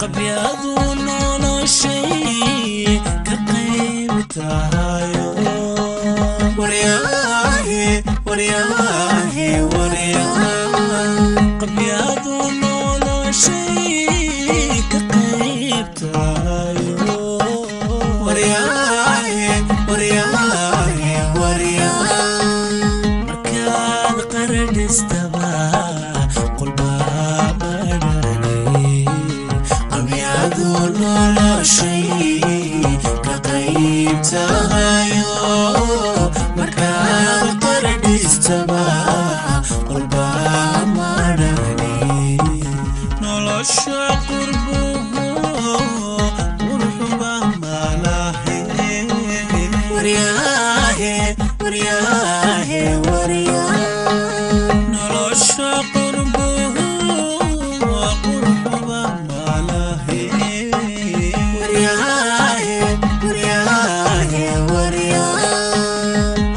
Qabyadu noloshay ka qayb tahayo. Waryaahe, waryaahe, waryaa. Qabyadu noloshay ka qayb tahayo. Waryaahe, waryaahe, waryaa. Markaad qaradhistaba qolbaa madhanay. Qabyadu noloshay ka qayb tahayo. Markaad qaradhistaba qolbaa madhanay. Nolosha qurbuhu quruxba malahe. Waryaahe, waryaahe, waryaa. Nolosha qurbuhu quruxba malahe. Waryaahe, waryaahe, waryaa.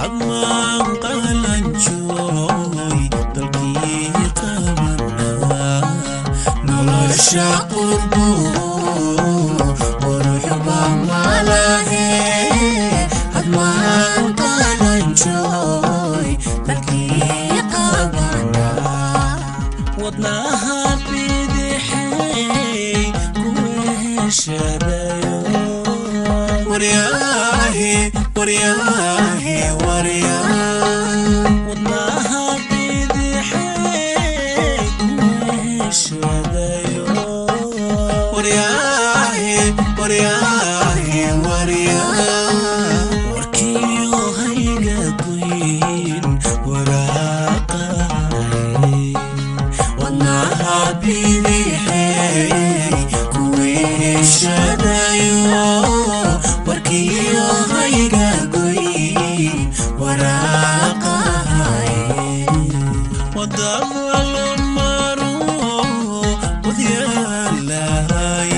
Hadmaan qalanjooy dalkii qabanaa. Nolosha qurbuhu quruxba malahe. Hadmaan qalanjooy dalkii qabanaa. Wadnaha bidixay ku heshadayo. Waryaahe, waryaahe, waryaa. Wadnaha bidixay ku heshadayo. Waryaahe, waryaahe, waryaa. Warkiyo hayga goyn waraaqahay. Wadnaha bidixay ku heshadayo. Warkiyo hayga goyn waraaqahay. Wadada loo maro wadyaalahay.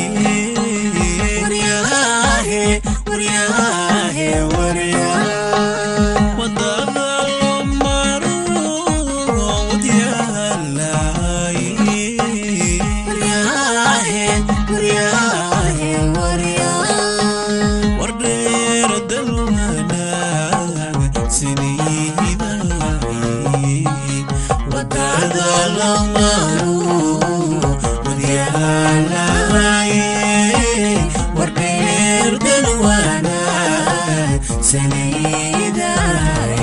Waryaahe, waryaahe, waryaa. Wadada loo maro wadyaalahay. Waryaahe, waryaahe, waryaa. Wardheer dalwanaag siniidahay. Wadada loo maro wadyaalahay. Wardheer dalwanaag saniidahay.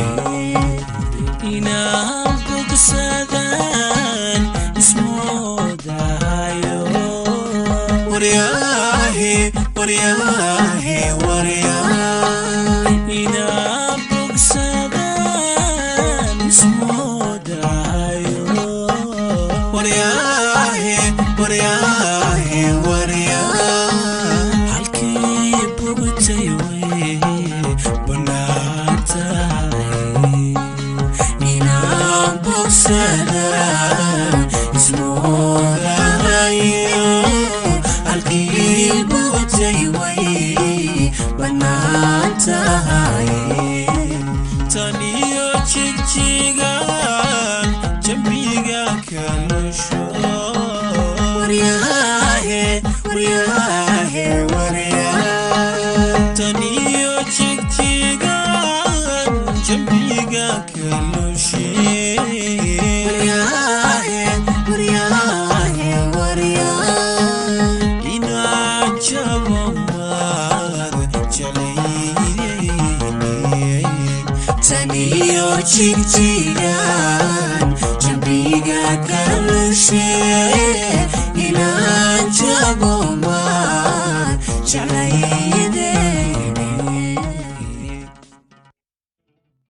Inaan bogsadaan ismoodahayo. Waryaahe, waryaahe, waryaa. Inaan bogsadaan ismoodahayo. Waryaahe, waryaahe, waryaa. Halkii bogtay way bannaan tahay. Inaan bogsadaan ismoodahayo. Halkii bogtay way bannaan tahay. Taniyo jigjigaan jambiga kalusho. Waryaahe, waryaahe, waryaa. Taniyo jigjigaan jambiga kalushe. Waryaahe, waryaahe, waryaa. Inaa jabo maad jeclayne. Taniyo jigjigaan jambiga kalushe.